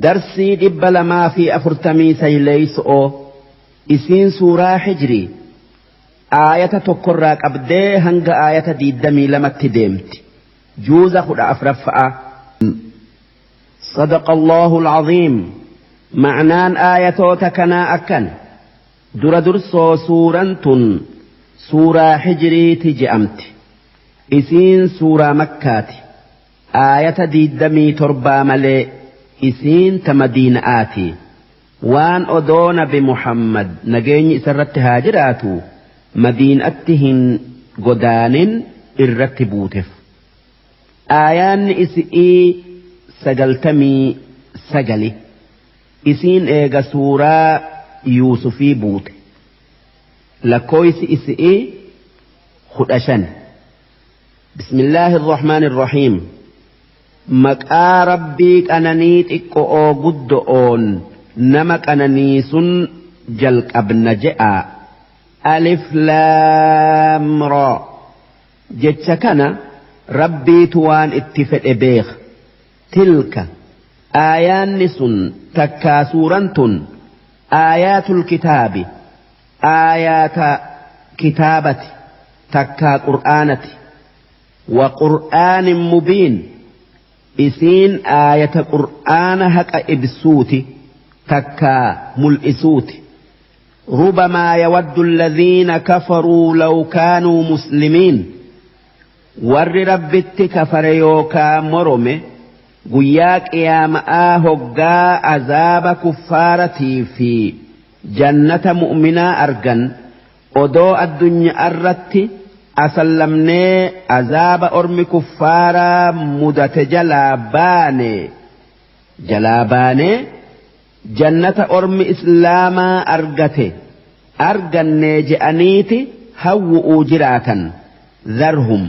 Darsii 249 isiin suuraa Hijrii aayata tokkorraa qabdee hanga aayata 22tti deemti. Juuza 14ffa'a. صدق الله العظيم. Ma'naan aayatoota kanaa akkan dura dursoo suuraan tun suuraa Hijriiti je'amti. Isiin suuraa Makkaati. Aayata 27 malee isiin ta Madiina'aati. Waan odoo nabi Muhammad nageenyi isarratti haa jiraatu Madiinatti hin godaanin irratti buutef. Aayaanni isi'ii 99. Isiin eega suuraa Yuusufii buute. Lakkooysi isi'ii 15. Bismillaahi irrahmaani irrahiim. Maqaa Rabbii qananii xiqqo'oo guddo'oon nama qananiisun jalqabna je'aa. Alif laam raa. Jecha kana Rabbiitu waan itti fedhe beeka. Tilka aayaanni sun takkaa suuran tun aayaatul kitaabi, aayaata kitaabati takkaa qur'aanati, wa qur'aanin mubiin, isiin aayata qur'aana haqa ibsuuti takkaa mul'isuuti. Rubamaa yawaddu alladhiina kafaruu law kaanuu muslimiin, warri Rabbitti kafare yookaa morome guyyaa qiyaama'aa hoggaa azaaba kuffaaratii fi jannata mu'minaa argan odoo addunya'arratti asallamnee azaaba ormi kuffaaraa mudate jalaa baane jalaa baanee jannata ormi islaamaa argate argannee je'aniiti hawwu'uu jiraatan. Dharhum,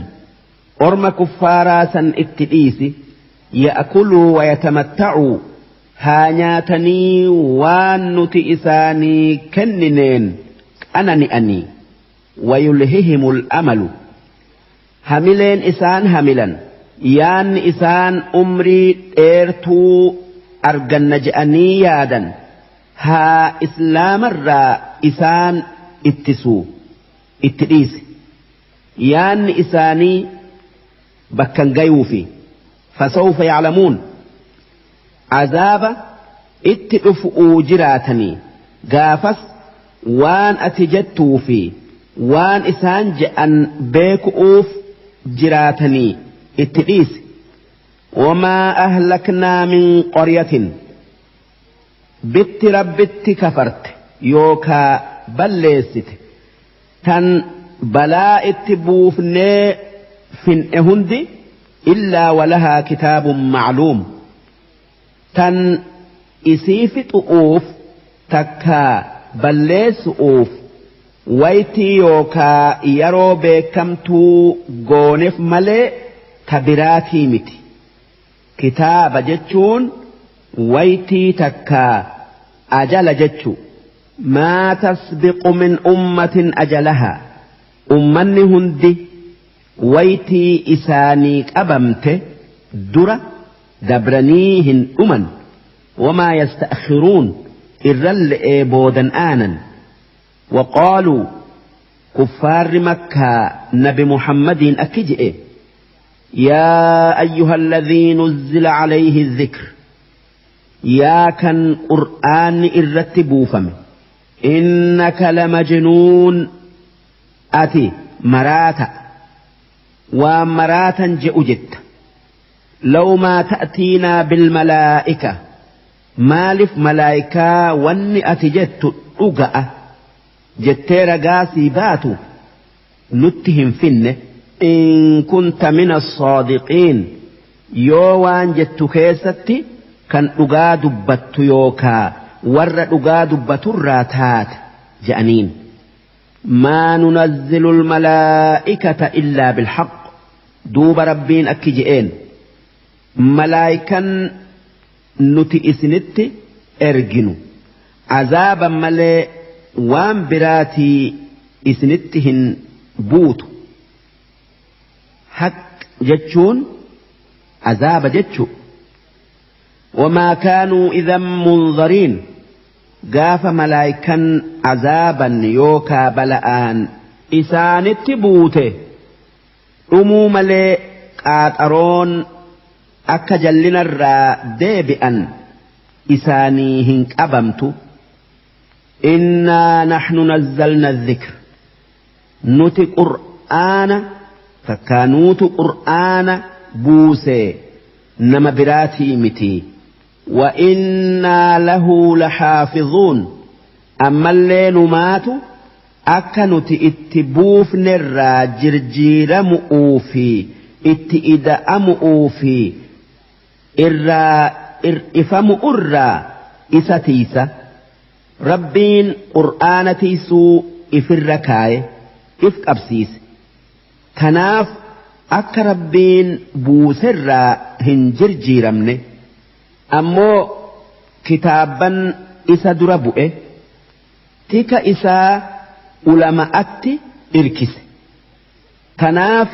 orma kuffaaraa san itti dhiisi, ya'kuluu wayatamatta'uu, haa nyaatanii waan nuti isaanii kennineen qanani'anii, wayulhihimul amalu, hamileen isaan hamilan, yaanni isaan umrii dheertuu arganna je'anii yaadan haa islaamarraa isaan ittisuu itti dhiisi. Yaanni isaanii bakkan gayuufi. Fasawfa ya'lamuun, azaaba itti dhufu'uu jiraatanii gaafas waan ati jettuu fi waan isaan je'an beeku'uuf jiraatanii itti dhiisi. Wamaa ahlaknaa min qaryatin, bitti Rabbitti kafarte yookaa balleessite tan balaa itti buufnee fin'e hundi, illaa walahaa kitaabun ma'luum, tan isii fixu'uuf takkaa balleessu'uuf waytii yookaa yaroo beekkamtuu goonef malee ta biraatii miti. Kitaaba jechuun waytii takkaa ajala jechu. Maa tasbiqu min ummatin ajalahaa, ummanni hundi waytii isaanii qabamte dura dabranii hin dhuman, wamaa yasta'khiruun, irralle'ee boodan aanan. Waqaaluu, kuffaarri Makkaa nabi Muhammadiin akki je'e: yaa ayyuha alladhii nuzzila alayhi dhikr, yaa kan qur'aanni irratti buufame, innaka lamajnuun, ati maraata, waan maraatan je'u jetta. Law maa ta'tiinaa bilmalaa'ika, maalif malaa'ikaa wanni ati jettu dhuga'a jettee ragaa sii baatu nutti hin finne, in kunta mina saadiqiin, yoo waan jettu keessatti kan dhugaa dubbattu yookaa warra dhugaa dubbaturraa taate je'aniin. Maa nunazzilu almalaa'ikata illaa bilhaq, duuba Rabbiin akki je'een: malaayikan nuti isinitti erginu azaaba malee waan biraatii isinitti hin buutu. Haq jechuun azaaba jechu. وما كانوا إذا منظرين قاف ملايكا عذابا يوكا بلآن إسان التبوته أموم لي قاترون أكا جلنا الرا ديبئا إسانيهن أبمت إنا نحن نزلنا الذكر نتي قرآن فكانوت قرآن بوسي نما براتي متي وإنا له لحافظون أما الليل ماتوا أكنت اتبوف نرى جرجير مؤوفي اتئدأ مؤوفي إرى إرئفم أرى إساتيسة ربين قرآن تيسو إفركاي إفك أبسيس تناف أك ربين بوسر هنجرجيرمني أمو كتابا إسا دربؤه تيك إسا ulama'atti irkise tanaaf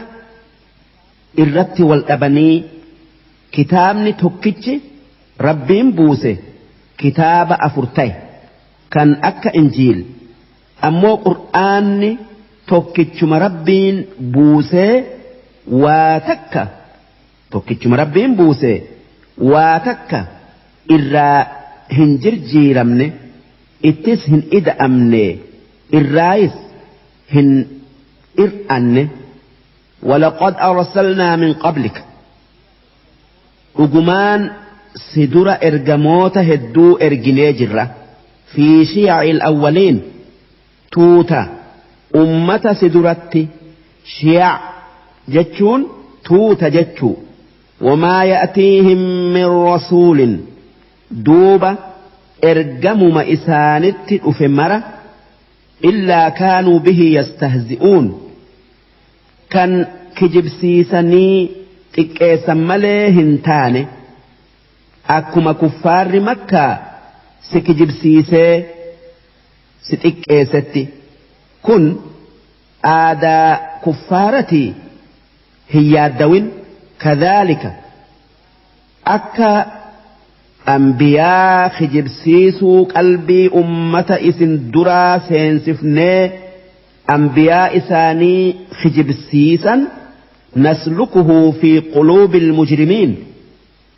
irratti wal dhabanii kitaabni tokkichi rabbiin buuse kitaaba 4 ta'e kan akka injiil ammoo qur'aanni tokkichuma rabbiin buusee waa takka tokkichuma rabbiin buuse waa takka irraa hin jirjiiramne ittis hin ida'amne الرايس هن إرأن ولقد أرسلنا من قبلك أجمان سدر إرجموت هدو إرجنيجرة في شيع الأولين توتا أمة سدرت شيع جتشون توتا جتشو وما يأتيهم من رسول دوبة إرجموا إسانت أفمرة إلا كانوا به يستهزئون كان كجبسيسني تكيسا مليهن تاني أكما كفار مكة سكجبسيسي ستكيستي كن آدا كفارتي هي الدوين كذلك أكا أنبياء خجبسيسو قلبي أمة إسن درا سينسفني أنبياء إساني خجبسيسا نسلكه في قلوب المجرمين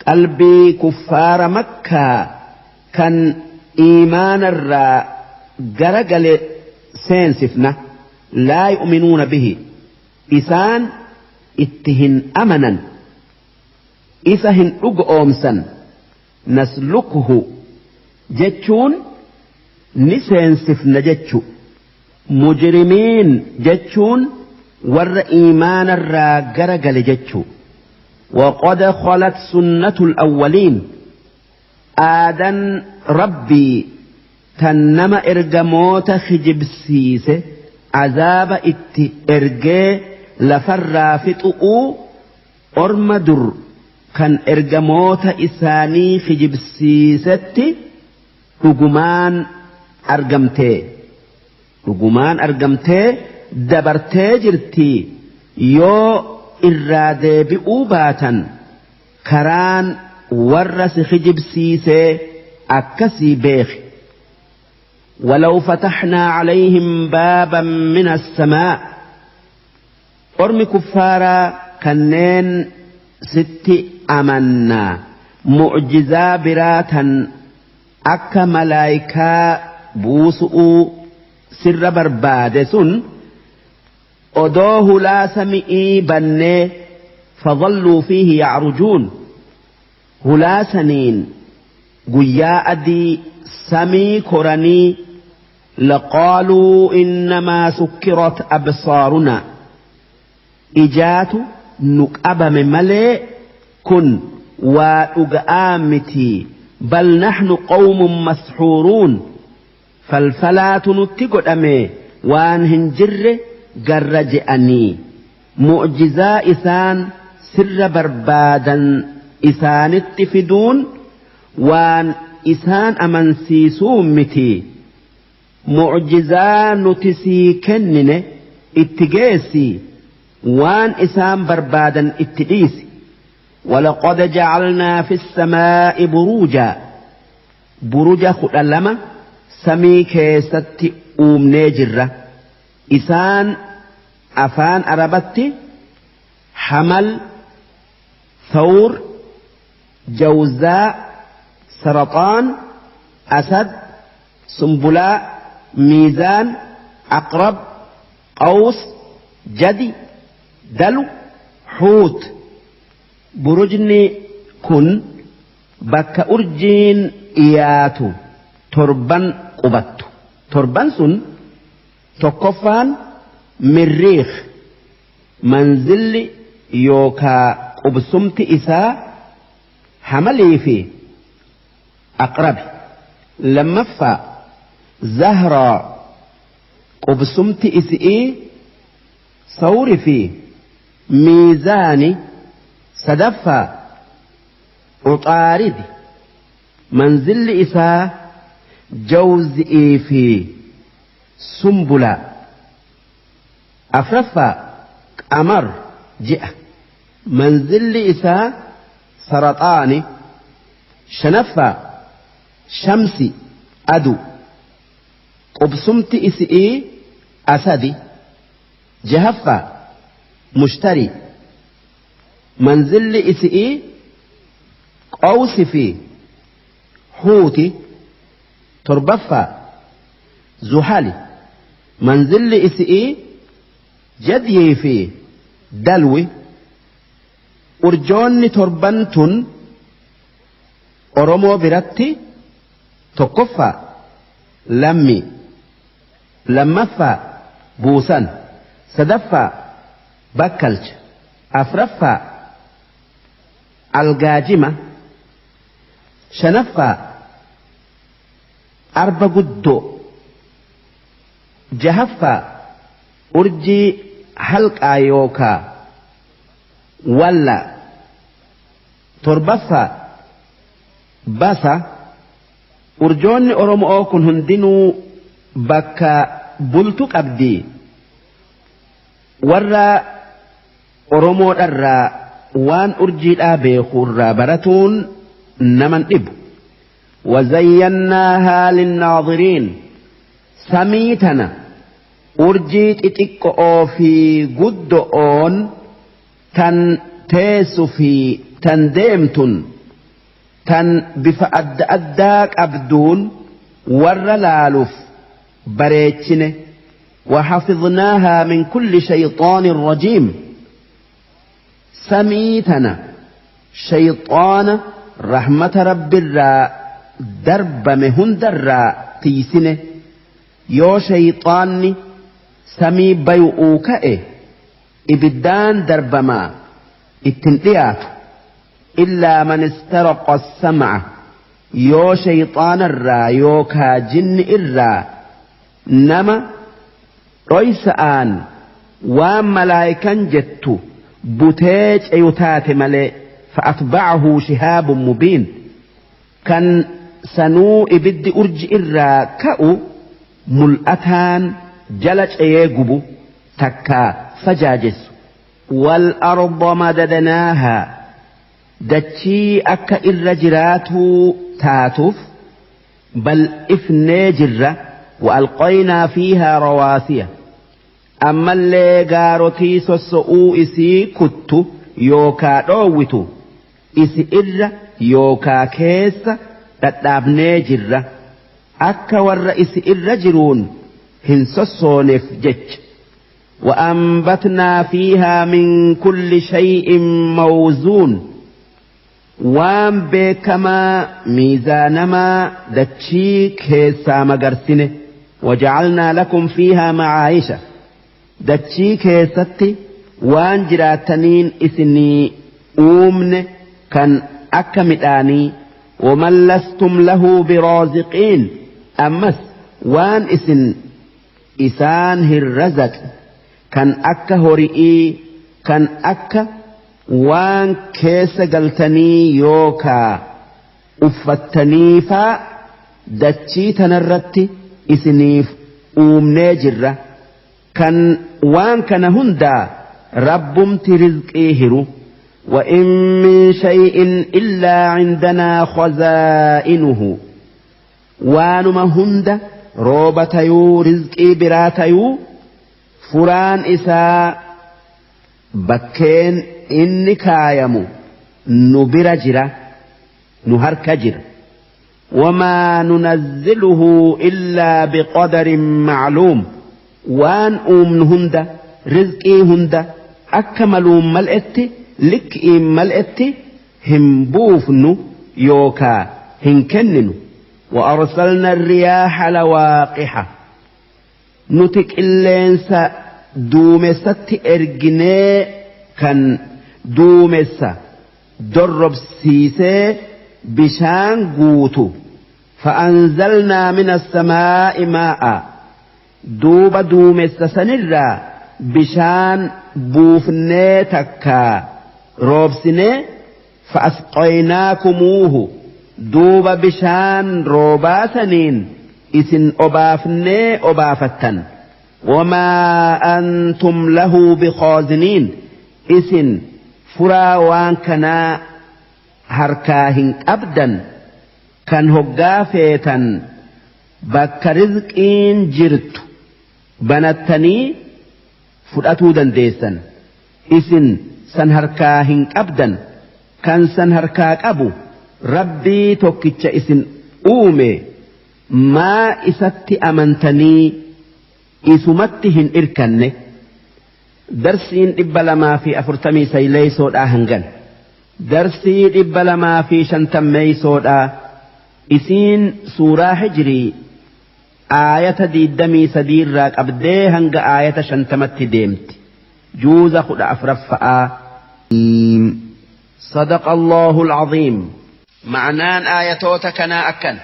قلبي كفار مكة كان إيمان الرا جرجل سينسفنا لا يؤمنون به إسان اتهن أمنا إسهن أقومسا نسلكه جتشون نسنسفن جتشو مجرمين جتشون ور إيمان الراجرجل جتشو وقد خلت سنة الأولين آدن ربي تنم إرجموت خجبسيس عذاب ات إرجي لفر فتؤو أرمدر kan ergamoota isaanii kijibsiisetti dhugumaan argamtee dabartee jirti yoo irraa deebi'uu baatan karaan warra si kijibsiisee akkasii beeki ولو فتحنا عليهم بابا من السماء أرمي كفارا كنين ست أمنا معجزة براتا أكا ملايكا بوسؤ سر بربادسون أدوه لا سمئي بني فظلوا فيه يعرجون هلا سنين قيا أدي سمي كرني لقالوا إنما سكرت أبصارنا إجات نكأب ملي كن وأقامتي بل نحن قوم مسحورون فالفلا نتقد أمي وان هنجر جرجأني معجزا إسان سر بربادا إسان اتفدون وان إسان أمنسيسون متي معجزا نتسي كنن اتجيسي وان إسان بربادا اتديسي Walaqad jacalnaa fi samaa'i buruuja, buruja 12 samii keessatti uumnee jirra. Isaan afaan Arabatti hamal, thawr, jawzaa, saraxaan, asad, sumbulaa, miizaan, aqrab, qaws, jadi, dalu, xuut. Burujni kun bakka urjiin dhiyaatu torban qubattu. Torban sun tokkoffaan Mirriikh, manzilli yookaa qubsumti isaa Hamalii fi Aqrabi. Lammaffaa Zahraa, qubsumti isi'ii Sawri fi Miizaani. Sadaffaa Uxaaridi, manzilli isaa Jawzi'ii fi Sumbulaa. Afraffaa Qamar, ji'a, manzilli isaa Saraxaani. Shanaffaa Shamsi, adu, qubsumti isi'ii Asadi. Jahaffaa Mushtari, manzilli isi'ii Qawsi fi Huuti. Torbaffaa Zuhali, manzilli isi'ii Jadyii fi Dalwi. Urjoonni torban tun Oromoo biratti tokkoffaa Lammii, lammaffaa Buusan, sadaffaa Bakkalcha, afraffaa Algaajima, shanaffaa Arba Guddoo, jahaffaa urjii Halqaa yookaa Wallaa, torbaffaa Basa. Urjoonni Oromo'oo kun hundinuu bakka bultu qabdi. Warra Oromoodharraa waan urjiidhaa beeku irraa baratuun naman dhibu. Wazayyannaahaa linnaadiriin, samii tana urjii xixiqqo'oo fi guddo'oon tan teessu fi tan deemtun tan bifa adda addaa qabduun warra laaluuf bareechine. وحفظناها من كل شيطان رجيم، samii tana shayxaana rahmata Rabbirraa darbame hundarraa tiysine. Yoo shayxaanni samii bayu'uu ka'e ibiddaan darbamaa ittin dhiyaatu. Illaa man istaraqa sam'a, yoo shayxaanarraa yookaa jinni irraa nama dhoysa'aan waan malaaykan jettu butee ceyu taate malee. Fa'atba'ahu shihaabun mubiin, kan sanuu ibiddi urji irraa ka'u mul'ataan jala ceyee gubu takkaa fajaajessu. Wal arda madadnaahaa, dachii akka irra jiraatuu taatuuf bal'ifnee jirra. Wa alqaynaa fiihaa rawaasiya, ammallee gaarotii sosso'uu isii kuttu yookaa dhoowwitu isi irra yookaa keessa dhadhaabnee jirra, akka warra isi irra jiruun hin sossooneef jecha. وأنبتنا فيها من كل شيء موزون، waan beekamaa miizaanamaa dachii keessaa magarsine. وجعلنا لكم فيها معايش, dachii keessatti waan jiraattaniin isinii uumne kan akka midhaanii. ومن لستم له برازقين, ammas waan isin isaan hin razaqne kan akka hori'ii, kan akka waan keessa galtanii yookaa uffattaniifaa dachii tanarratti isiniif uumnee jirra, kan waan kana hundaa Rabbumti rizqii hiru. وإن من شيء إلا عندنا خزائنه وانما هند روبتيو رزقي براتيو فران إساء بكين إني كايمو نبر جرا نهر كجر وما ننزله إلا بقدر معلوم وان أمن هند رزقي هند أكملوا ملئت لك ملئت هم بوفن يوكا هنكنن وأرسلنا الرياح لواقحة نتك اللينس دومست إرجني كان دومس درب سيسي بشان قوتو فأنزلنا من السماء ماء دوب دومس سنرا بشان بوفني تكا روبسني فأسقيناكموه دوب بشان روباسنين إسن أبافني أبافتن وما أنتم له بخازنين إسن فراوان كنا هركاهن أبدا كان هقافيتا بك رزقين جرت بنتني فرأتو دنديسا إسن سن هركاهن أبدا كان سن هركاك أبو ربي توكيتش إسن أومي ما إسات أمنتني إسمتهن إركن درسين 240 سيليسودا هنغن درسي 250 سودا إسين سورة هجري آية 23 راك أبدي هنغ آية 50 ديمت جوز خد أفرفاء. صدق الله العظيم. معنان آياتوتك كنا أكن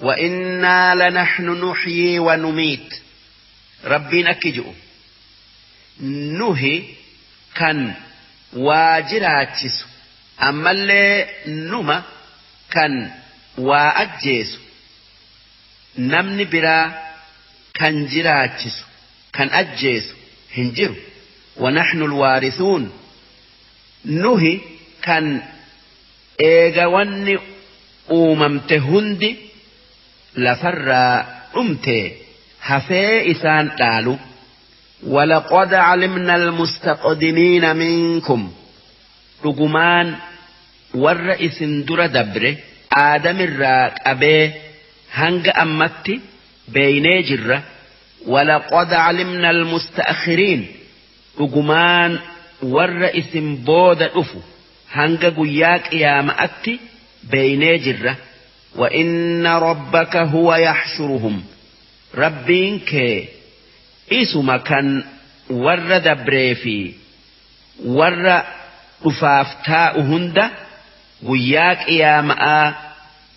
وإنا لنحن نحيي ونميت ربنا كجؤ نهي كان واجراتس أما اللي نما كان وأجيس نمني برا كان جراتس كان أجيس هنجر ونحن الوارثون نهي كان إيغواني أممت هندي لفر أمتي هفي إسان قالوا ولقد علمنا المستقدمين منكم رجمان والرئيس در دبره آدم الراك أبي هنگ أمتي بيني جرة ولقد علمنا المستأخرين رجمان والرئيس بود أفو هنگ قياك يا مأتي بيني جرة وإن ربك هو يحشرهم ربينك إسما كان ور دبريفي ور أفافتاء هند قياك يا ماء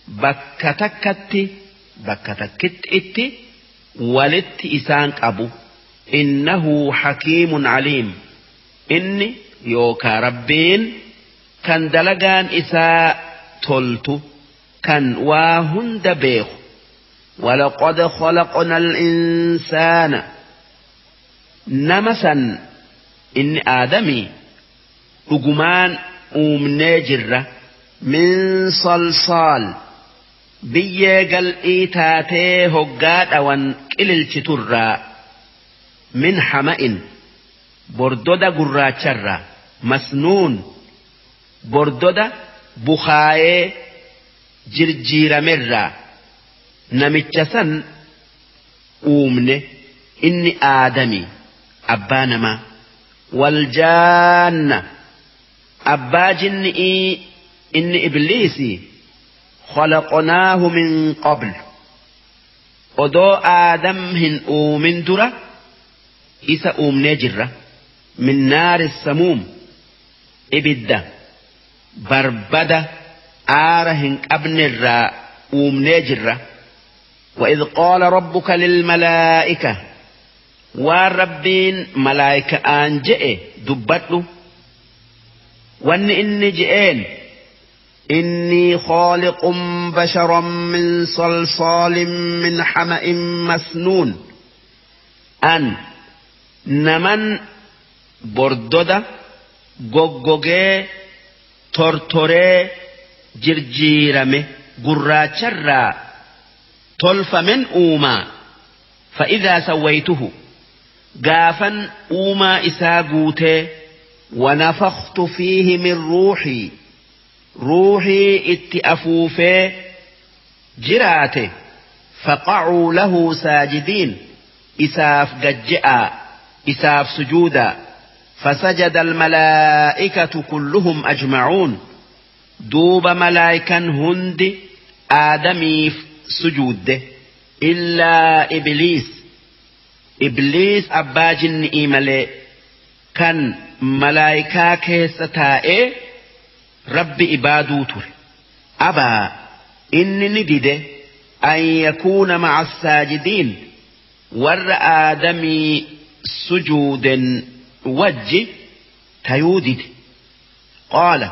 بكتكت بكتكت إتي ولت إسانك أبو إنه حكيم عليم إني يوكا ربين كان دلقان إساء تلت كان واهند بيخ ولقد خلقنا الإنسان نمسا إن آدمي رجمان أمني جرة من صلصال بيجل إيتاتي هقات أوان إلل من حمأ بردودة قراتشرة مسنون بردودة بخاي جرجير مرة نمتشسن أمني إني آدمي أبانما والجان أبا جنئي إني إبليسي خلقناه من قبل أدو آدم هن أومن درة إسا أومني جرة من نار السموم إبدة بربدة آرهن أبن الراء أومني جرة وإذ قال ربك للملائكة والربين ملائكة أنجئ دبتلو وأن إني جئين إني خالق بشرا من صلصال من حمأ مسنون أن نمن بردودة Goggogee tortoree jirjiirame gurraacharraa tolfamen uumaa. Fa'idaa sawwaytuhu, gaafan uumaa isaa guutee, wanafakhtu fiihi min ruuxii, ruuxii itti afuufee jiraate, faqacuu lahu saajidiin, isaaf gajje'aa, isaaf sujuudaa. فسجد الملائكة كلهم أجمعون، دوب ملائكا هند آدميف سجود، إلا إبليس، إبليس أبا جنئي ملئ كان ملائكا كيستائي رب إبادو تر. أبا، إني ندد، أن يكون مع الساجدين، ور آدمي سجود wajji tayuu dide. Qaala,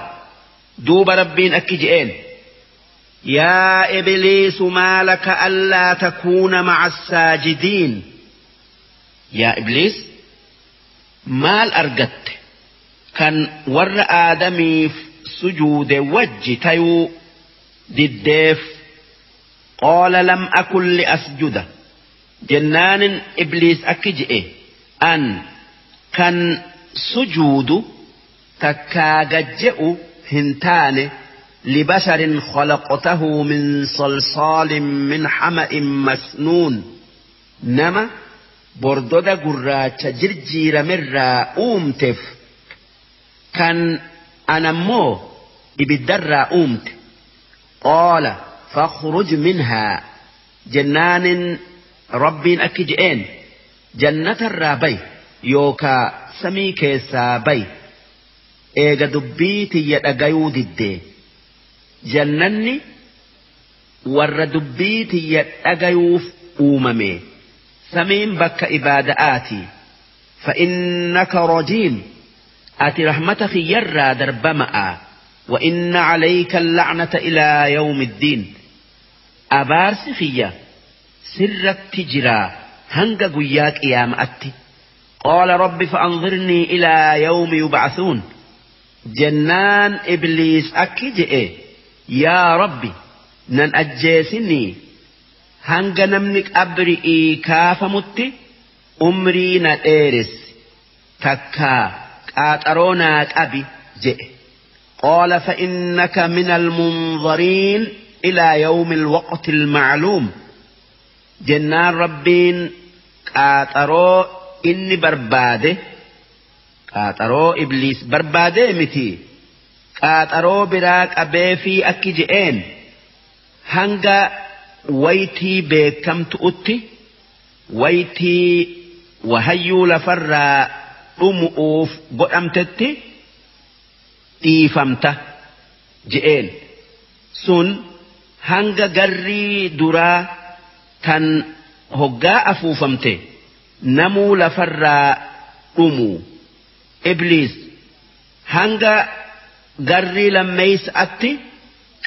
duuba Rabbiin akki je'een: Yaa Ibliisu, maa laka allaa takuuna maca assaajidiin? Yaa Ibliis, maal argatte kan warra Aadamiif sujuude wajji tayuu diddeef? Qaala, lam akun liasjuda jennaanin Ibliis akki je'e: An kan sujuudu takkaa gajje'u hin taane libasharin khalaqtahu min salsaalin min hama'in masnuun, nama bordoda gurraacha jirjiiramerraa uumteef, kan anammoo ibiddarraa uumte. Qaala, fakhruj minhaa jennaanin Rabbiin akki je'een: Jannatarraa bay yookaa samii keessaa bay, eega dubbii tiyya dhagayuu diddee. Jannanni warra dubbii tiyya dhagayuuf uumame, samiin bakka ibaada'aati. Fa'innaka rajiim, ati rahmata kiyyarraa darbama'a. وإن عليك اللعنة إلى يوم الدين، abaarsi kiyya sirratti jira hanga guyyaa qiyaama'atti. قال رب فأنظرني إلى يوم يبعثون jennaan Ibliis akki je'e: Yaa Rabbi, nan ajjeesinii, hanga namni qabri'ii kaafamutti umrii na dheeressi takkaa qaaxaroo naa qabi je'e. قال، فإنك من المنظرين إلى يوم الوقت المعلوم jennaan Rabbiin qaaxaroo inni barbaade, qaaxaroo Ibliis barbaadee miti, qaaxaroo biraa qabee fi akki je'een: Hanga waytii beekamtu'utti, waytii wahayyuu lafarraa dhumu'uuf godhamtetti dhiifamta je'een. Sun hanga garrii duraa tan hoggaa afuufamte namuu lafarraa dhumu. Ibliis hanga garrii lammeeysa'atti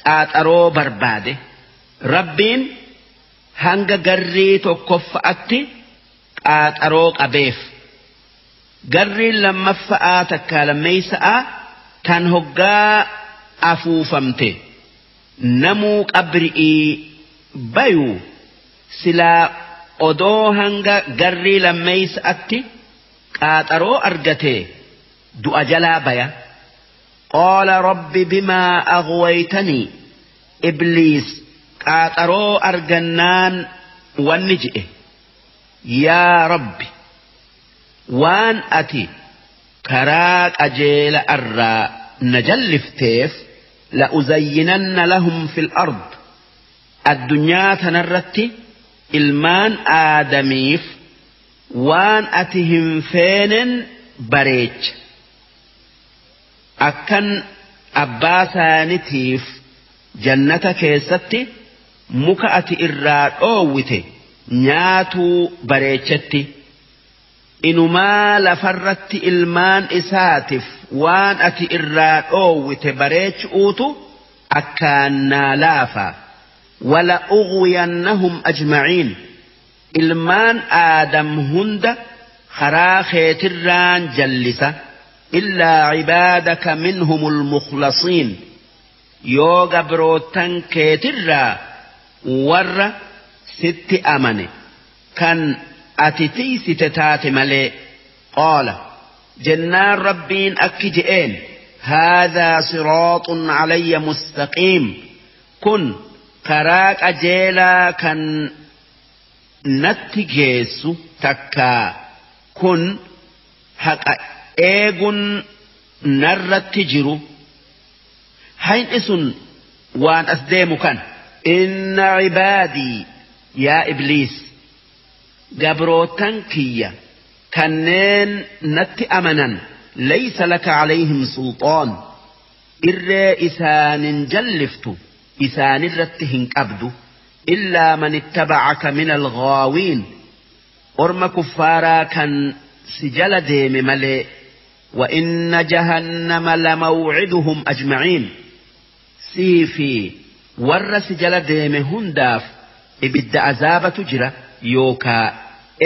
qaaxaroo barbaade, Rabbiin hanga garrii tokkoffa'atti qaaxaroo qabeef. Garriin lammaffa'aa takkaa lammeeysa'aa tan hoggaa afuufamte namuu qabri'ii bayuu, silaa odoo hanga garrii lammeeysa'atti qaaxaroo argate du'a jalaa baya. قال رب بما أغويتني، Ibliis qaaxaroo argannaan wanni je'e: Yaa Rabbi, waan ati karaa qajeela irraa na jallifteef, لأزينن لهم في الأرض، addunyaa tanarratti ilmaan Aadamiif waan ati hin feenen bareecha, akkan abbaa saanitiif jannata keessatti muka ati irraa dhoowwite nyaatuu bareechetti, inumaa lafarratti ilmaan isaatiif waan ati irraa dhoowwite bareechuutu akkaan naa laafa. ولأغوينهم أجمعين، ilmaan Aadam hunda karaa keetirraan jallisa. Illaa cibaadaka minhumul mukhlasiin, yoo gabrootan keetirraa warra sitti amane kan ati tiisite taate malee. Qaala, jennaan Rabbiin akki je'een: Haadhaa siraaxun calayya mustaqiim, kun karaa qajeelaa kan natti geessu, takkaa kun haqa eegun narratti jiru. Hayni sun waan as deemu kan: Inna cibaadii, yaa Ibliis, gabrootan kiyya kanneen natti amanan, laysa laka calayhim sulxaan, irree isaanin jalliftu isaanirratti hin qabdu, illaa man ittabacaka min alghaawiin, orma kuffaaraa kan si jala deeme malee. وإن جهنم لموعدهم أجمعين. Sii fi warra si jala deeme hundaaf ibidda azaabatu jira yookaa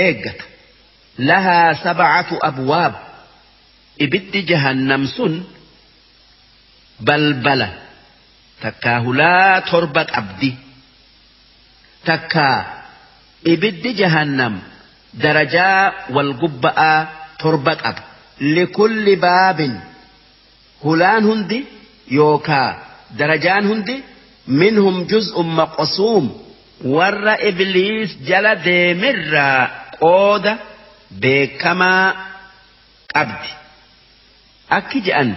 eeggata. Lahaa sab'atu abwaab, ibiddi jahannam sun balbala takkaa hulaa torba qabdi, takkaa ibiddi jahannam darajaa wal gubba'aa torba qaba. Likulli baabin, hulaan hundi yookaa darajaan hundi, minhum juz'un maqsuum, warra Ibliis jala deemirraa qooda beekamaa qabdi. Akki je'an,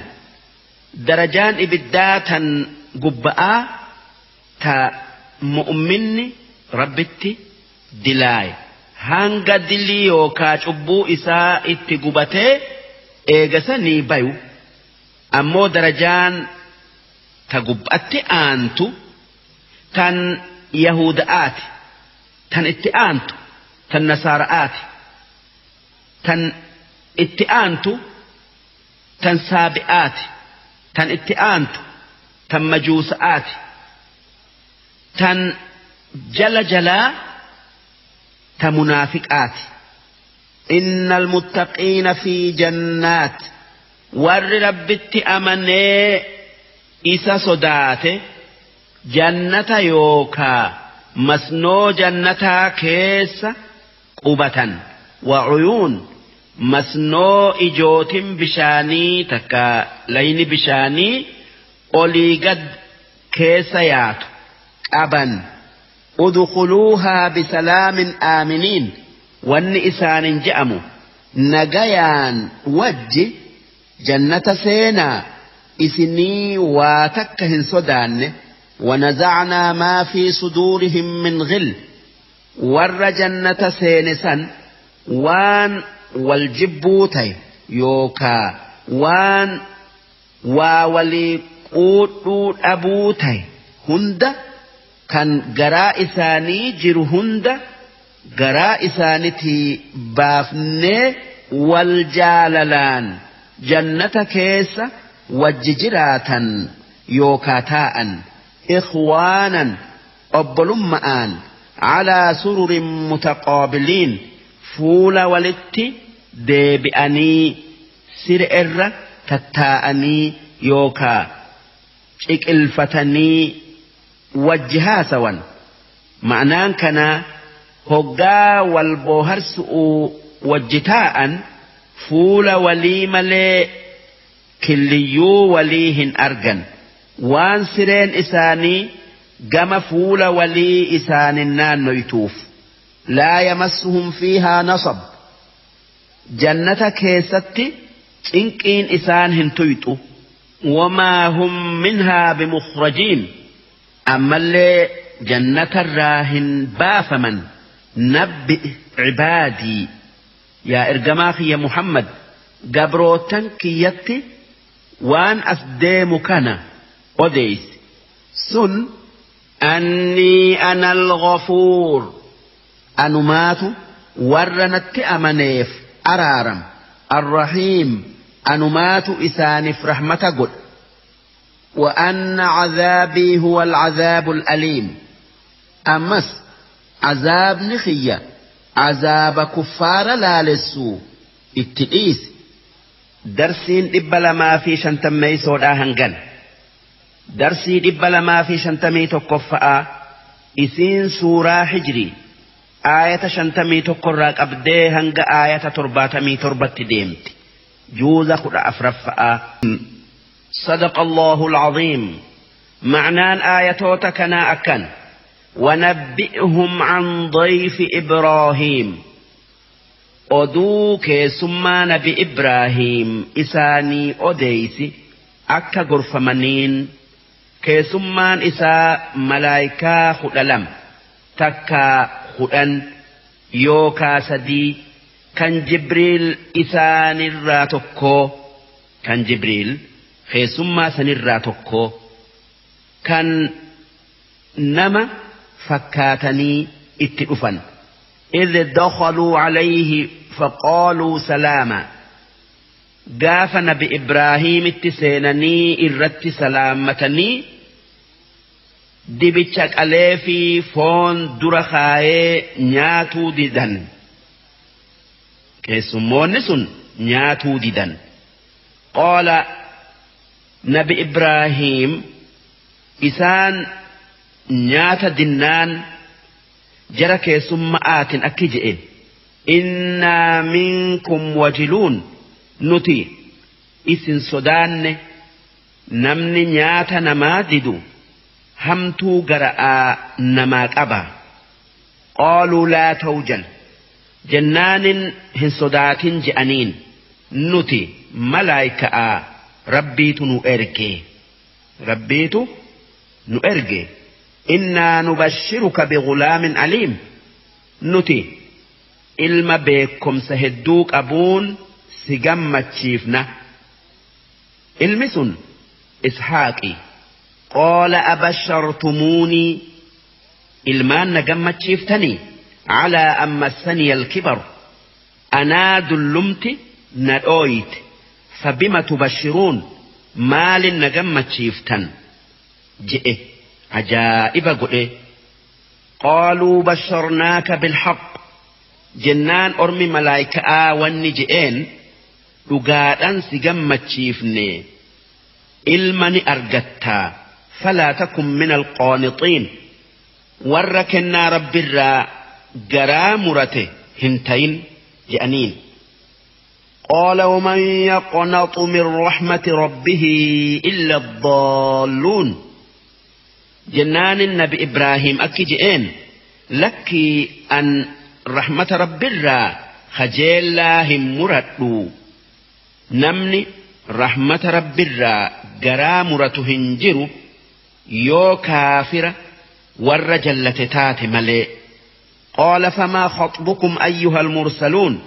darajaan ibiddaa tan gubba'aa ta mu'minni Rabbitti dilaaye hanga dilii yookaa cubbuu isaa itti gubatee eegasanii bayu. Ammoo darajaan ta gubbatti aantu tan Yahuda'aati, tan itti aantu tan Nasaara'aati, tan itti aantu tan Saabi'aati, tan itti aantu tan Majuusa'aati, tan jala jalaa ta munaafiqaati. Innal muttaqiina fi jannaat, warri Rabbitti amanee isa sodaate jannata yookaa masnoo jannataa keessa qubatan, wa cuyuun, masnoo ijootin bishaanii takka layni bishaanii olii gad keessa yaatu qaban. Udkhuluuhaa bisalaamin aaminiin, wanni isaanin je'amu nagayaan wajji jannata seenaa, isinii waa takka hin sodaanne. ونزعنا ما في صدورهم من غل, warra jannata seene san waan wal jibbuu ta'e yookaa waan waa walii quudhuu dhabuu ta'e hunda, kan garaa isaanii jiru hunda garaa isaanitii baafnee, wal jaalalaan jannata keessa wajji jiraatan yookaa taa'an, ikhwaanan, obbolummaan, calaa sururin mutaqaabiliin, fuula walitti deebi'anii sire irra tattaa'anii yookaa ciqilfatanii wajji haasawan. Ma'naan kanaa hoggaa wal booharsu'uu wajji taa'an fuula walii malee killiyyuu walii hin argan, waan sireen isaanii gama fuula walii isaanin naannoytuuf. Laa yamassuhum fiihaa nasab, jannata keessatti cinqiin isaan hin tuyxu. Wamaa hum minhaa bimukhrajiin, ammallee jannatarraa hin baafaman. Nabbi cibaadii, yaa ergamaa kiyya Muhammad, gabrootan kiyyatti waan as deemu kana odeeysi. Sun annii ana al-ghafuur, anumaatu warra natti amaneef araaram, arrahiim, anumaatu isaaniif rahmata godha. وأن عذابي هو العذاب الأليم، أمس عذاب نخية عذاب كفار لالسو اتئيس. Darsiin 250 hangan. Darsii 251ffaa isiin suuraa Hijrii aayata 51 irraa qabdee hanga aayata 77tti deemti. Juuza 14ffaa. صدق الله العظيم. معنان آياتوتا كنا أكن ونبئهم عن ضيف إبراهيم oduu keessummaa nabi Ibraahim isaanii odeysi akka gorfamaniin keessummaan isaa malaayikaa 12 takkaa 10 yookaa 3 kan Jibriil isaanirraa tokko kan Jibriil keessummaa sanirraa tokko kan nama fakkaatanii itti dhufan. إذ دخلوا عليه فقالوا سلاما قاف نبي إبراهيم اتسينني إرت سلامتني دبتشك أليفي فون درخاي نياتو ديدن كيسمون نياتو ديدن. قال نبي إبراهيم إسان نيات دنان jara keessumma'aatiin akki je'e innaa minkum wajiluun nuti isin sodaanne namni nyaata namaa didu hamtuu gara'aa namaa qaba. Qaaluu laa tawjal jennaanin hin sodaatin je'aniin nuti malaayika'aa rabbiitu nu erge rabbiitu nu erge. إنا نبشرك بغلام عليم نتي إلما بكم سهدوك أبون سجمة تشيفنا المسن إسحاقي. قال أبشرتموني إلمان نجمة تشيفتني على أما السني الكبر أنا دلمت ندويت فبما تبشرون مال نجمة تشيفتن جئ عجائب قل. قالوا بشرناك بالحق جنان أرمي ملايكة والنجئين لقادن سجمة تشيفني إلمني أرجتا فلا تكن من القانطين وركنا رب الرا جرامرته هنتين جأنين. قال ومن يقنط من رحمة ربه إلا الضالون جنان النبي إبراهيم أكجئين لك أن رحمة رب الرا خجيل الله مرتو نمني رحمة رب الرا جرامرة هنجر يو كافرة والرجلة تات ملئ. قال فما خطبكم أيها المرسلون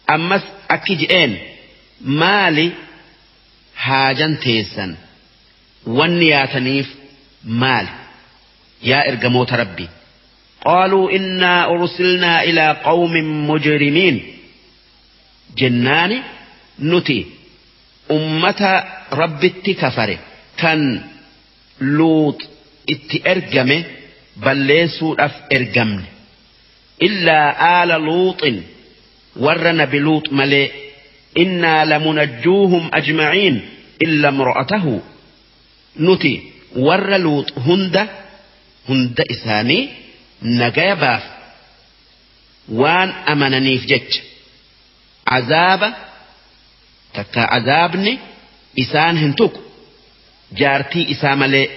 أمس أكجئين مالي حاجا تيسا والنياتنيف مال يا إرجموت ربي. قالوا إنا أرسلنا إلى قوم مجرمين جنان نتي أمة رب التكفر كان لوط اتأرجمه بل ليسوا أف إرجمن إلا آل لوط ورن بلوط ملئ إنا لمنجوهم أجمعين إلا امرأته نتي warra Luut hunda isaanii nagaya baaf waan amananiif jecha azaaba takka azaabni isaan hin tuqu jaartii isaa malee.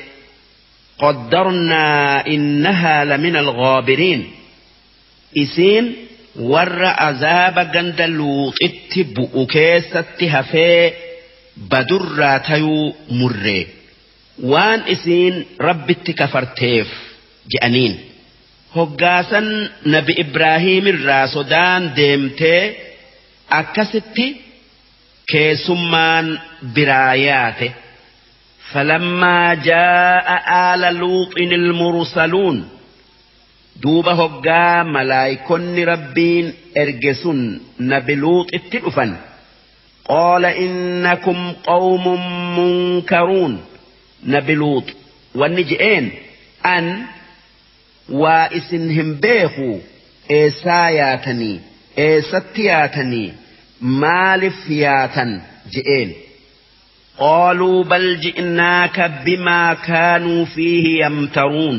Qaddarnaa innahaa lamina alghaabiriin isiin warra azaaba ganda Luuxitti bu'u keessatti hafee badurraa tayuu murree waan isiin rabbitti kafarteef je'aniin. Hoggaasan nabi Ibraahim irraa sodaan deemtee akkasitti keessummaan biraa yaate. فلما جاء آل لوط المرسلون دوب هقا ملايكن ربين ارجسن نبي لوط اتلفا قال إنكم قوم منكرون نبي لوط والنجئين أن وإسنهم بيخو إيساياتني إيستياتني مالفياتا je'een. Qaaluu bal ji'naaka bimaa kaanuu fiihi yamtaruun.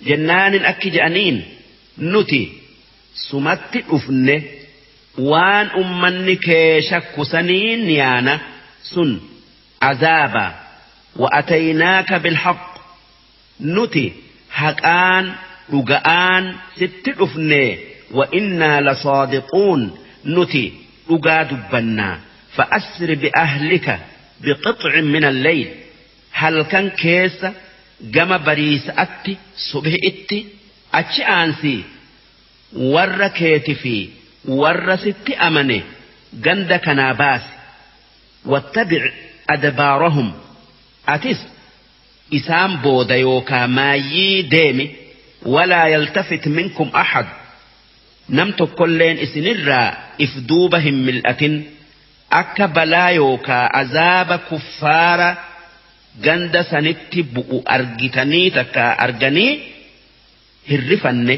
Jennaanin akki je'aniin nuti sumatti dhufne waan ummanni kee shakku saniin yaana sun azaaba. Wa'ataynaaka bilhaq, nuti haqaan dhuga'aan sitti dhufne. Wa innaa lasaadiquun, nuti dhugaa dubbannaa. Fa'asri bi'ahlika biqixcin min alleyl, halkan keessa gama bariisa'atti subhi'itti achi aansi warra keeti fi warra sitti amane ganda kanaa baasi. Wattabic adbaarahum, atis isaan booda yookaa maayyii deemi. Walaa yaltafit minkum axad, nam tokkolleen isinirraa if duuba hin mil'atin, akka balaa yookaa azaaba kuffaara ganda sanitti bu'u argitanii takka arganii hin rifanne.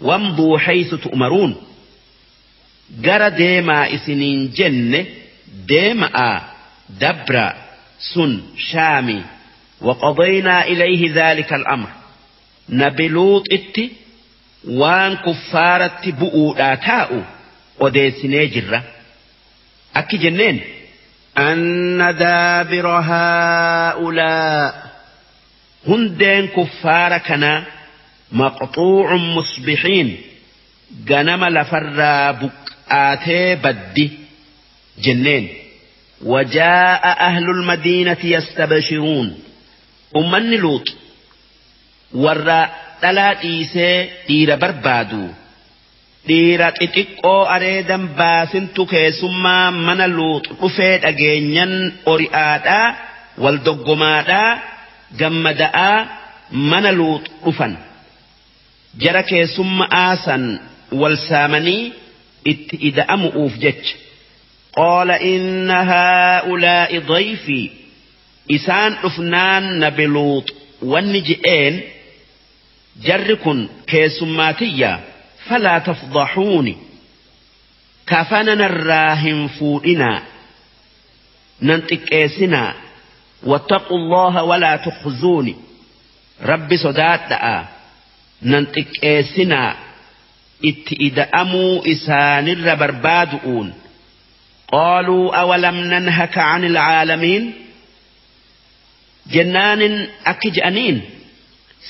Wamduu haysu tu'maruun, gara deemaa isiniin jenne deema'a dabra sun Shaami. Waqadaynaa ilayhi dhaalika al'amr, nabi Luuxitti waan kuffaaratti bu'uudhaa taa'u odeessinee jirra. Akki jenneen: anna daabira haa'ulaa, hundeen kuffaara kanaa, maqxuucun musbixiin, ganama lafarraa buqqaatee baddi jenneen. وجاء أهل المدينة يستبشرون. Ummanni Luux warra dhalaa dhiisee dhiira barbaadu, dhiira xixiqqoo areedan baasintu keessummaa mana Luux dhufee dhageenyan ori'aadhaa wal doggomaadhaa gammada'aa mana Luux dhufan. Jara keessummaa san wal saamanii itti ida'amu'uuf jecha. Qaala inna haa'ulaa'i dayfii. Isaan dhufnaan nabi Luux wanni je'een: jarri kun keessummaatiyya, falaa tafdaxuuni, kafana narraa hin fuudhinaa, nan xiqqeessinaa. Wattaqu Allaha walaa tukhzuuni, Rabbi sodaadha'a, nan xiqqeessinaa itti ida'amuu isaanirra barbaadu'uun. Qaaluu awalam nanhaka ani alcaalamiin. Jennaanin akki je'aniin: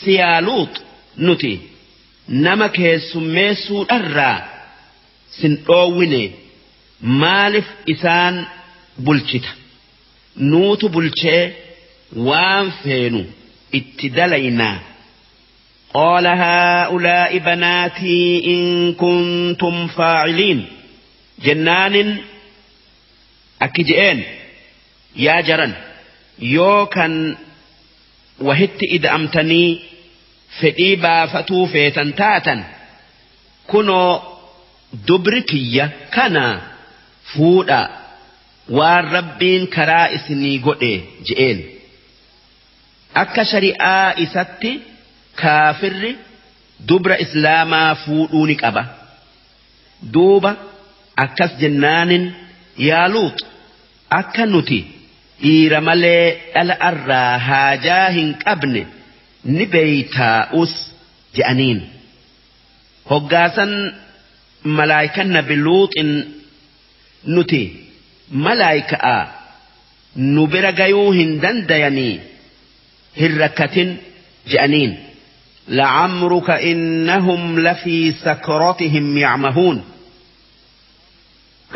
siyaa Luux, nuti nama keessummeessuudharraa sin dhoowwine, maaliif isaan bulchita? Nuutu bulchee waan feenu itti dalaynaa. Qaala haa'ulaa'i banaatii in kuntum faa'iliin. Jennaanin akki je'een: yaa jaran, yoo kan wahitti ida'amtanii fedhii baafatuu feetan taatan, kunoo dubri kiyya kana fuudha, waan Rabbiin karaa isinii godhe je'een. Akka shari'aa isatti kaafirri dubra islaamaa fuudhuu ni qaba. Duuba akkas jennaanin: yaa Luux, akka nuti dhiira malee dhala irraa haajaa hin qabne ni beeytaa'us je'aniin. Hoggaasan malaayikan nabi Luuxin: nuti malaayika'a, nu bira gayuu hin dandayanii, hin rakkatin je'aniin. لعمرك إنهم لفي سكرتهم يعمهون.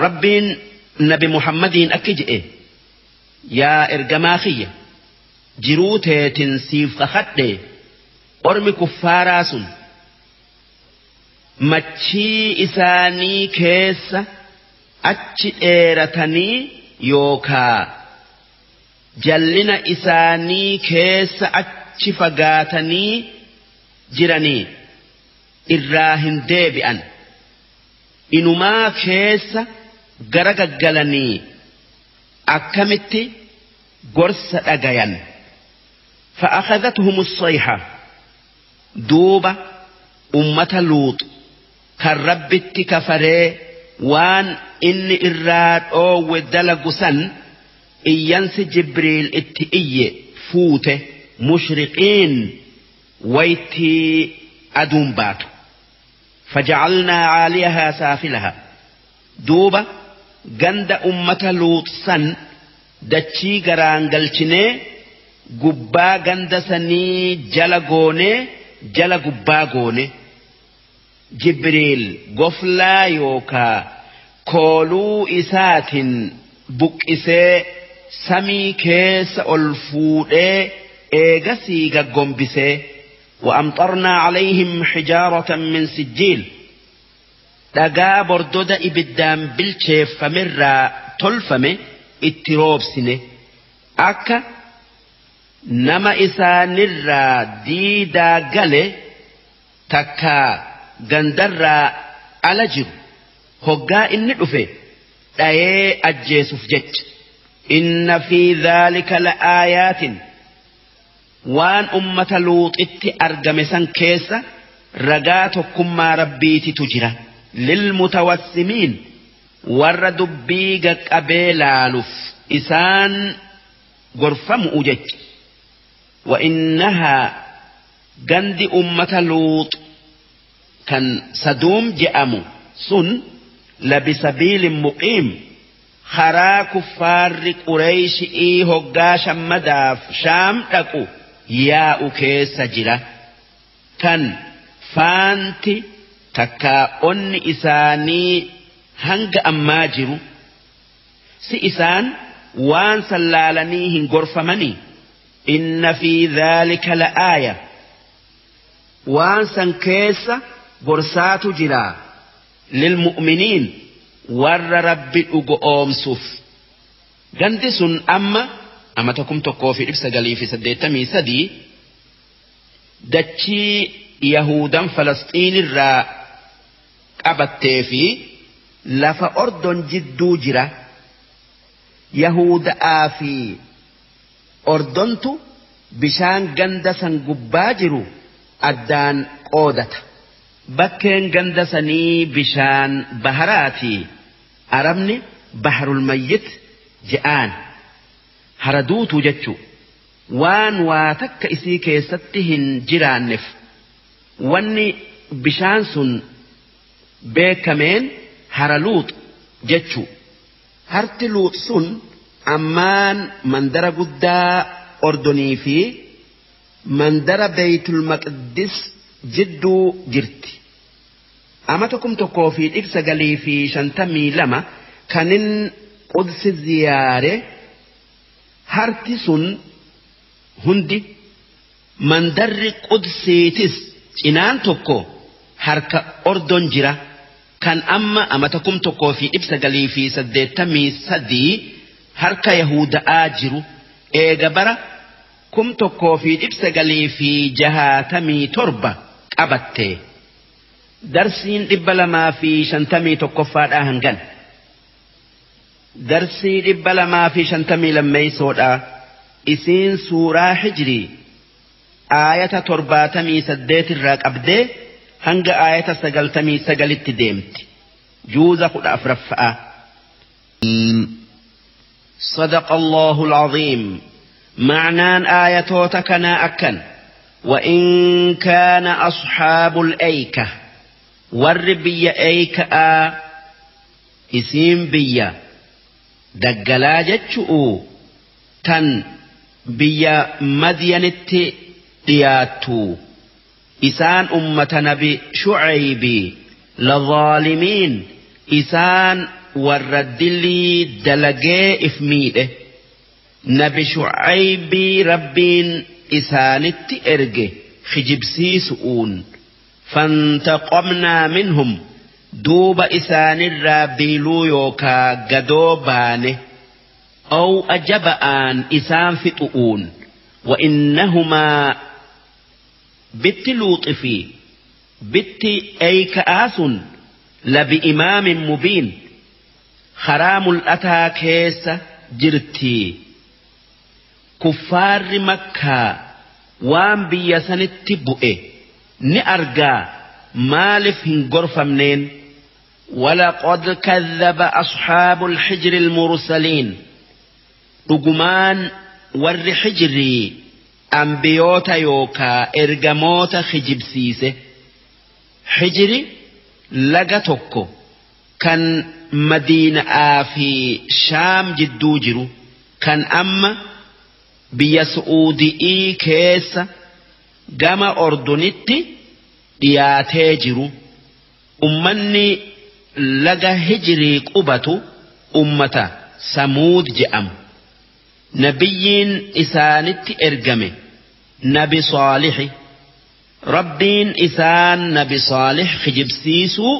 Rabbiin nabi Muhammadiin akki je'e: yaa ergamaa kiyya, jiruu teetin siif kakadhe, ormi kuffaaraa sun machii isaanii keessa achi dheeratanii yookaa jallina isaanii keessa achi fagaatanii jiranii irraa hin deebi'an, inumaa keessa gara gaggalanii akkamitti gorsa dhagayan? فأخذتهم الصيحة. Duuba ummata Luux kan Rabbitti kafaree waan inni irraa dhoowwe dalagu san iyyansi Jibriil itti iyye fuute mushriqiin waytii aduun baatu. Fajacalnaa caaliyahaa saafilaha duuba ganda ummata Luut san dachii garaan galchinee gubbaa ganda sanii jala goonee jala gubbaa goone. Jibriil goflaa yookaa kooluu isaatiin buqqisee samii keessa ol fuudhee eegasii gaggombisee. وأمطرنا عليهم حجارة من سجيل dhagaa bordoda ibiddaan bilcheeffamerraa tolfame itti roobsine akka nama isaanirraa diidaa gale takkaa gandarraa ala jiru hoggaa inni dhufe dhayee ajjeesuuf jecha. Inna fi dhaalika la'aayaatin waan ummata Luuxitti argame san keessa ragaa tokkummaa Rabbiititu jira. Lilmutawassimiin warra dubbii gaqqabee laaluuf isaan gorfamu'u jecha. Wa innahaa gandi ummata Luux kan Saduum je'amu sun labisabiilin muqiim karaa kuffaarri Qureeyshii hoggaa shammadaaf Shaam dhaqu yaa'u keessa jira. Kan faanti takkaa onni isaanii hanga ammaa jiru si isaan waan sallaalanii hin gorfamanii. Inna fi dhaalika la'aaya waan san keessa gorsaatu jira lilmu'miniin warra Rabbi dhugo oomsuuf. Gandi sun amma amata 1983 dachii Yahudan Falasxiin irraa qabattee fi lafa Ordon jidduu jira. Yahudaa fi Ordontu bishaan ganda san gubbaa jiru addaan qoodata. Bakkeen ganda sanii bishaan baharaati. Arabni bahrul mayyit je'aan haraduutu jechuu waan waa takka isii keessatti hin jiraanneef wanni bishaan sun beekameen hara Luut jechuu. Harti Luut sun ammaan mandara guddaa Ordonii fi mandara Beeytul Maqdis jidduu jirti. Amata 1952 kanin Qudsi ziyaare harti sun hundi mandarri Qudsiitis cinaan tokko harka Ordon jira. Kan amma amata 1983 harka Yahudaa jiru eega bara 1967 qabatte. Darsiin 251 hangan. Darsii 252 isiin suuraa Hijrii aayata 78 irraa qabdee hanga aayata 99tti deemti. Juuza 14ffaa. صدق الله العظيم. معنان آياتوتا كنا أكن وإن كان أصحاب الأيكة والربية أيكة إسيم بيا دقلا جتشؤ تن بيا مدينة دياتو إسان أمة نبي شعيب لظالمين إسان والردلي دلقي إفميده نبي شعيب ربين إسانت إرجه خجبسي سؤون فانتقمنا منهم دوب إسان الرابيلو يوكا قدوبانه أو أجبآن إسان فتؤون وإنهما بت لوطفي بت أيكآس لبإمام مبين خرام الأتا كيس جرتي كفار مكة وان بيسن التبؤ نأرجا مالف هنغرفة منين ولقد كذب أصحاب الحجر المرسلين رجمان ور حجري أنبيوتا يوكا إرجموتا خجبسيسه حجري لغتوكو كان مدينة في شام جدو جرو كان أما بيا سعودي كيس جما أردنتي dhiyaatee jiru ummanni laga Hijrii qubatu ummata Samuud je'amu. Nabiyyiin isaanitti ergame Nabi Saalixi. Rabbiin isaan Nabi Saalix kijibsiisuu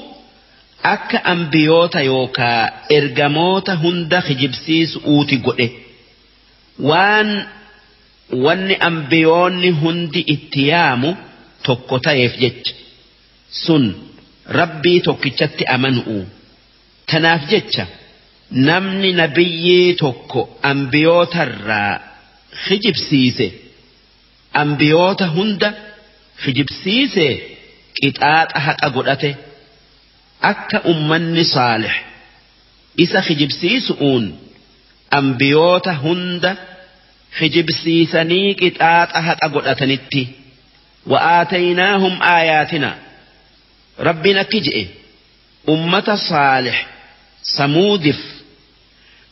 akka ambiyoota yookaa ergamoota hunda kijibsiisuuti godhe. Waan wanni ambiyoonni hundi itti yaamu tokko ta'eef jecha. Sun rabbii tokkichatti amanu'u. Tanaaf jecha namni nabiyyii tokko ambiyootarraa kijibsiise ambiyoota hunda kijibsiise qixaaxa haqa godhate akka ummanni Saalix isa kijibsiisu'uun ambiyoota hunda kijibsiisanii qixaaxa haqa godhatanitti. وآتيناهم آياتنا ربنا كجئ أمة صالح سمودف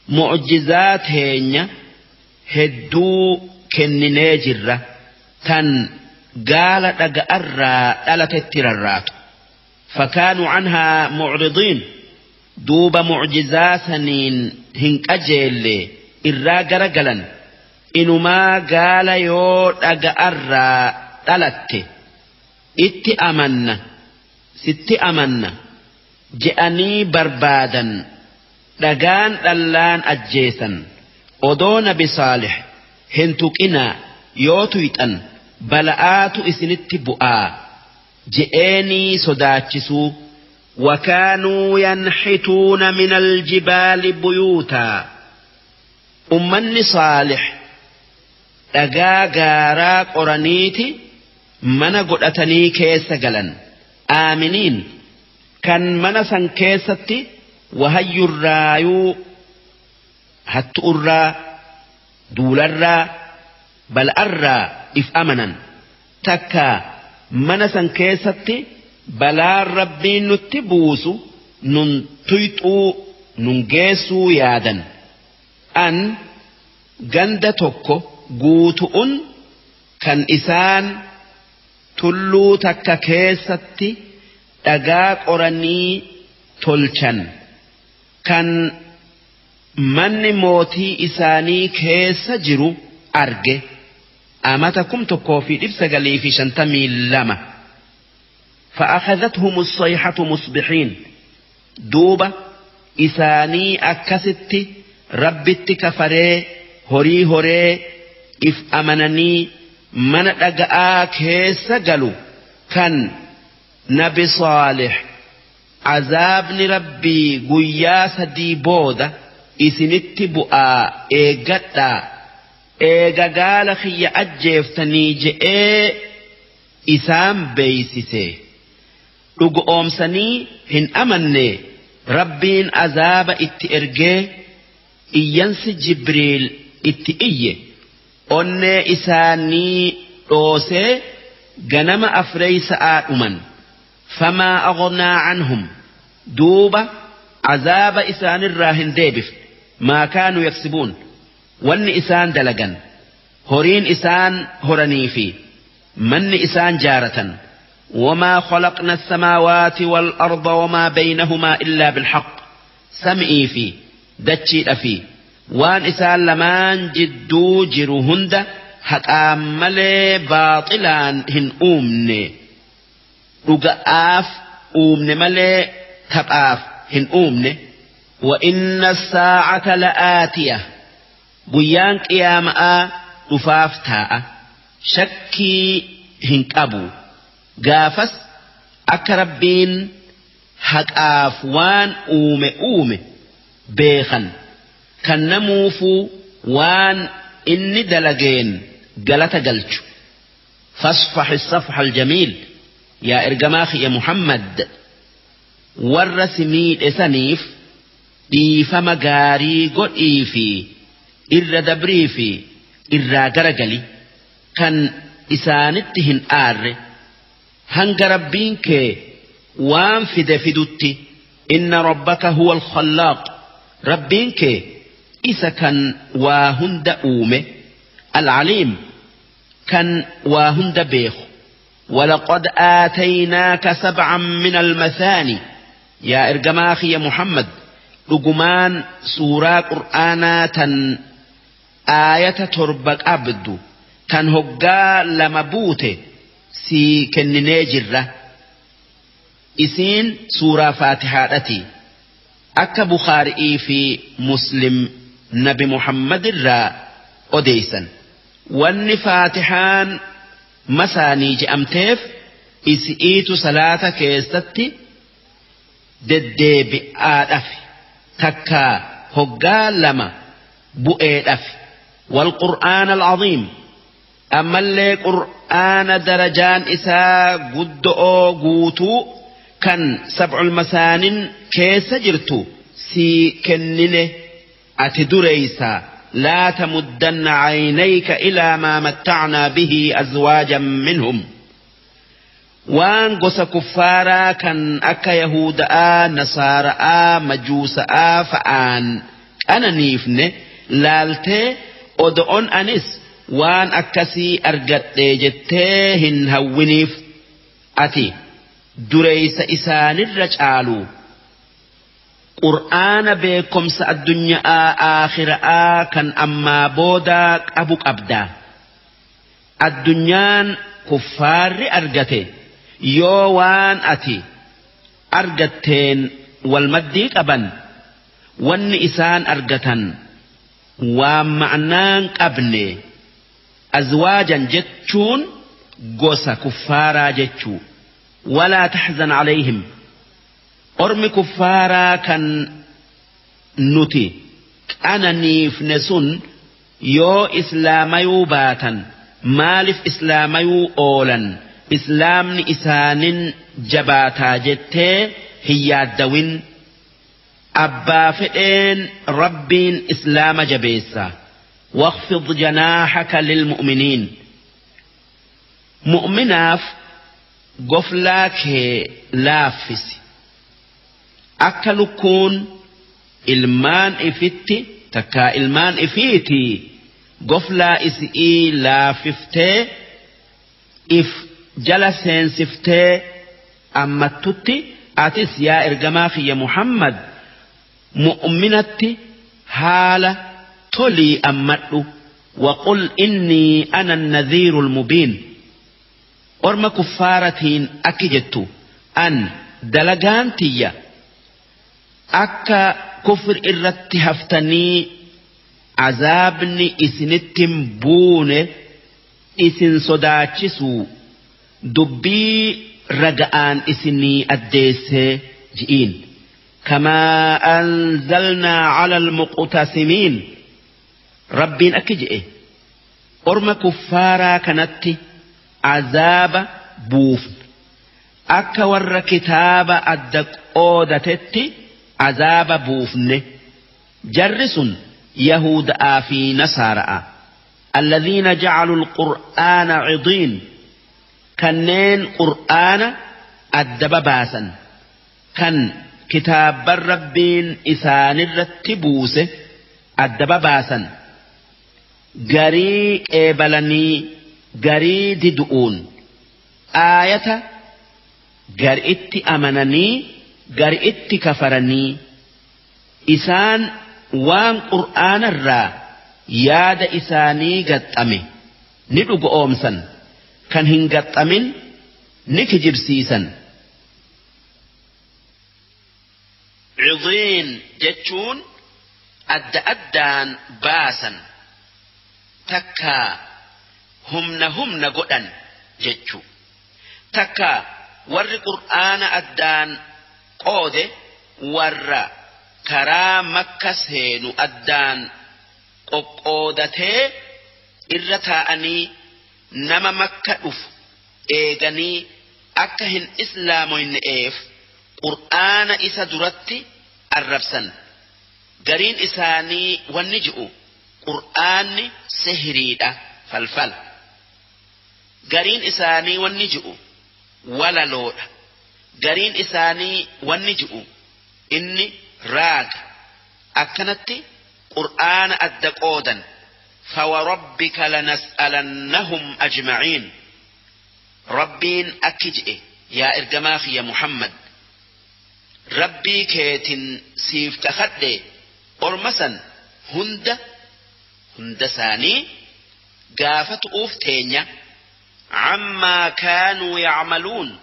معجزات هينيا هدو كنناجرة تن قال أرى ألتتررات فكانوا عنها معرضين دوب معجزات سنين هنك أجيل إرى قرقلا إنما قال يو أرى dhalatte itti amanna sitti amanna je'anii barbaadan dhagaan dhallaan ajjeesan odoo Nabi Saalix hin tuqinaa yoo tuyxan bala'aatu isinitti bu'aa je'eenii sodaachisuu. وكانوا ينحتون من الجبال بيوتا ummanni Saalix dhagaa gaaraa qoraniiti mana godhatanii keessa galan aaminiin kan mana san keessatti wahayyurraayuu hattu'urraa duularraa bal'arraa if amanan takka mana san keessatti balaan rabbiin nutti buusu nun tuyxuu nun geessuu yaadan an ganda tokko guutu'un kan isaan tulluu takka keessatti dhagaa qoranii tolchan kan manni mootii isaanii keessa jiru arge amata 1952. فأخذتهم الصيحة مصبحين دوبة إساني أكست ربت كفري هري هري إف أمنني من dhaga'aa keessa galu kan Nabi Saalix azaabni rabbii guyyaa sadii booda isinitti bu'aa eeggadhaa eega gaala kiyya ajjeeftanii je'ee isaan beeysise dhugu oomsanii hin amanne rabbiin azaaba itti ergee iyyansi Jibriil itti iyye onnee isaanii dhoosee ganama afrey sa'aa dhuman. famaa aghnaa anhum duuba azaaba isaanirraa hin deebifne maa kaanuu yaksibuun wanni isaan dalagan horiin isaan horanii fi manni isaan jaaratan. وما خلقنا السماوات والأرض وما بينهما إلا بالحق سمئي في دتشي في وان إسان لمان جدو جرو هند حقام ملي باطلان هن أومني رقاف أومني ملي تقاف هن أومني. وإن الساعة لآتية قيان قيامة رفاف تاء شكي هن أبو gaafas akka rabbiin haqaaf waan uume uume beekan kan namuufuu waan inni dalageen galata galchu. fasfahi safha aljamiil yaa ergamaa kiyya Muhammad Warra si miidhe saniif dhiifama gaarii godhii fi irra dabrii fi irraa garagali kan isaanitti hin aarre hanga Rabbiin kee waan fide fidutti. Inna rabbaka huwa al-khallaaq, Rabbiin kee isa kan waa hunda uume, al-aliim, kan waa hunda beeku. ولقد آتيناك سبعا من المثاني، yaa ergamaa kiyya Muhammad, dhugumaan suuraa qur'aanaa tan aayata 7 qabdu tan hoggaa 2 buute sii kenninee jirra. Isiin suuraa Faatihaadhati. Akka Bukhaari'ii fi Muslim Nabi Muhammad irraa odeeysan. Wanni Faatihaan masaanii je'amteef isi'iitu salaata keessatti deddeebi'aadhaaf takka hoggaa 2 bu'eedhaaf. والقرآن العظيم، ammallee qur'aana darajaan isaa guddo'oo guutuu kan sab'ul masaanin keessa jirtu sii kennine. Ati dureeysa. لا تمدن عينيك إلى ما متعنا به أزواجا منهم، waan gosa kuffaaraa kan akka Yahuda'aa, Nasaara'aa, Majuusa'aa fa'aan qananiifne laaltee odo'on anis waan akkasii argadhe jettee hin hawwiniif. Ati dureeysa isaanirra caalu, qur'aana beekomsa addunyaa aakhira'aa kan ammaa boodaa qabu qabda. Addunyaan kuffaarri argate yoo waan ati argatteen walmaddii qaban, wanni isaan argatan waan ma'naan qabne. Azwaajan jechuun gosa kuffaaraa jechuu. ولا تحزن عليهم، ormi kuffaaraa kan nuti qananiifne sun yoo islaamayuu baatan, maaliif islaamayuu oolan, islaamni isaanin jabaataa jettee hin yaaddawin. Abbaa fedheen Rabbiin islaama jabeessa. واخفض جناحك للمؤمنين، mu'minaaf goflaa kee laaffisi. Akka lukkuun ilmaan ifitti takkaa ilmaan ifiitii goflaa isi'ii laaffiftee if jala seensiftee ammattutti, atis yaa ergamaa kiyya Muhammad mu'minatti haala tolii ammadhu. وقل إني أنا النذير المبين، orma kuffaaratiin akki jettu: an dalagaan tiyya akka kufr irratti haftanii azaabni isinitti hin buune isin sodaachisuu dubbii raga'aan isinii addeessee ji'iin. كما أنزلنا على المقتسمين، Rabbiin akki je'e: orma kuffaaraa kanatti azaaba buufne akka warra kitaaba adda qoodatetti azaaba buufne. Jarri sun Yahuda'aa fi Nasaara'a. الذين جعلوا القرآن عضين، kanneen qur'aana adda babaasan, kan kitaabban Rabbiin isaanirratti buuse adda babaasan, garii qeebalanii garii didu'uun, aayata gari'itti amananii gari'itti kafaranii, isaan waan qur'aanarraa yaada isaanii gaxxame ni dhugoomsan, kan hin gaxxamin ni kijibsiisan. Cidiin jechuun adda addaan baasan takkaa humna humna godhan jechuu. Takka warri qur'aana addaan qoode warra karaa Makka seenu addaan qoqqoodatee irra taa'anii nama Makka dhufu eeganii akka hin islaamoyne'eef Qur'aana isa duratti arrabsan. Gariin isaanii wanni ji'u Qur'aanni sihiriidha, falfala. Gariin isaanii wanni ji'u walaloodha. Gariin isaanii wanni ji'u inni raaga. Akkanatti Qur'aana adda qoodan. فوربك لنسألنهم أجمعين. ربين أكجئ يا إرجماخ يا محمد، ربي كيتن سيف تخدي أرمسا هند هند ساني قافت أوفتينيا عما كانوا يعملون،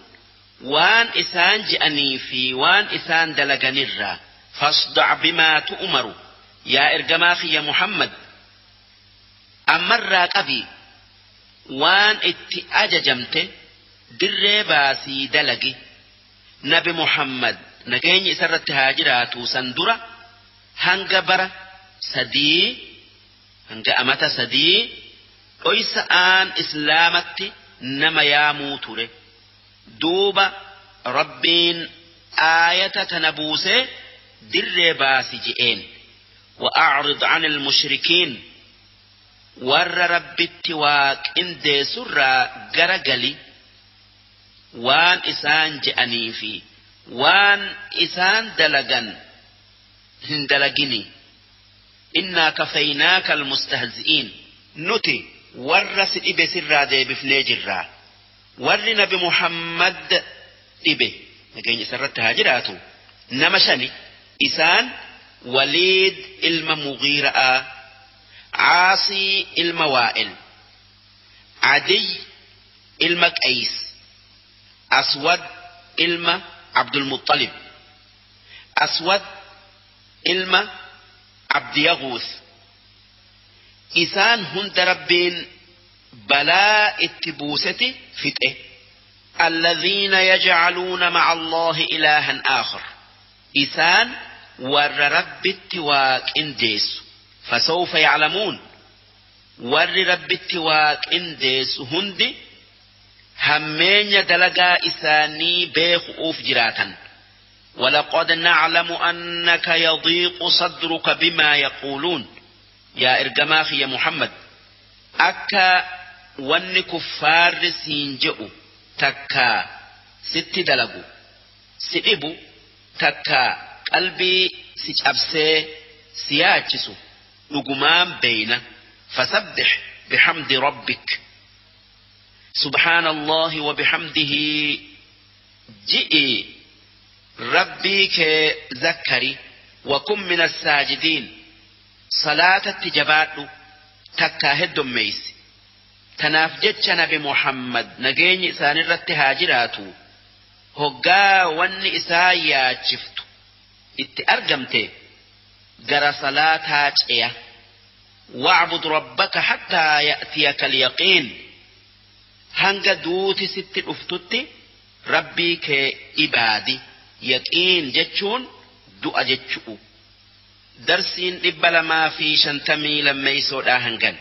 وان إسان جأني في وان إسان دلقنرا. فاصدع بما تؤمر يا إرجماخ يا محمد، ammarraa qabi waan itti ajajamte dirree baasii dalagi. Nabi Muhammad nageenyi isarratti haa jiraatu san dura hanga bara 3, hanga amata 3 dhoysa'aan islaamatti nama yaamuu ture. Duuba Rabbiin aayata tana buusee dirree baasi je'een. وأعرض عن المشركين، warra Rabbitti waaqindeessurraa garagali, waan isaan je'anii fi waan isaan dalagan hin dalagini. Innaa kafaynaaka almustahzi'iin, nuti warra si dhibe sirraa deebifnee jirraa. Warri Nabi Muhammad dhibe nageenya isarratti haa jiraatu nama 5. Isaan Waliid ilma Mughiira'aa, Caasii ilma Waa'il, Adiy ilma Qays, Aswad ilma Abdulmuttalib, Aswad ilma Abdiyaguus. Isaan hunda Rabbiin balaa itti buuseti fixe. الذين يجعلون مع الله إلها آخر، إسان ور ربت واقنديس. فسوف يعلمون، ور ربت واقنديس هندي همين دلقا إساني بيخ أوف جراتا. ولقد نعلم أنك يضيق صدرك بما يقولون. يا إرجماخ يا محمد، أكا ون كفار سينجئ تكا ست دلقو سئبو تكا قلبي سيجأبسي سياجسو نقمان بين. فسبح بحمد ربك، سبحان الله وبحمده جئي ربك ذكري، وكن من الساجدين. صلاة التجبات تكا هدميس. تناف جتش نبي محمد نجيني إسان الرتهاجراتو هقا ون إسايا شفتو اتأرجمتي جرى صلاة هاجئة. واعبد ربك حتى يأتيك اليقين، hanga duuti sitti dhuftutti Rabbii kee ibaadi. Yaqiin jechuun du'a jechu'u. Darsiin 252 hangan.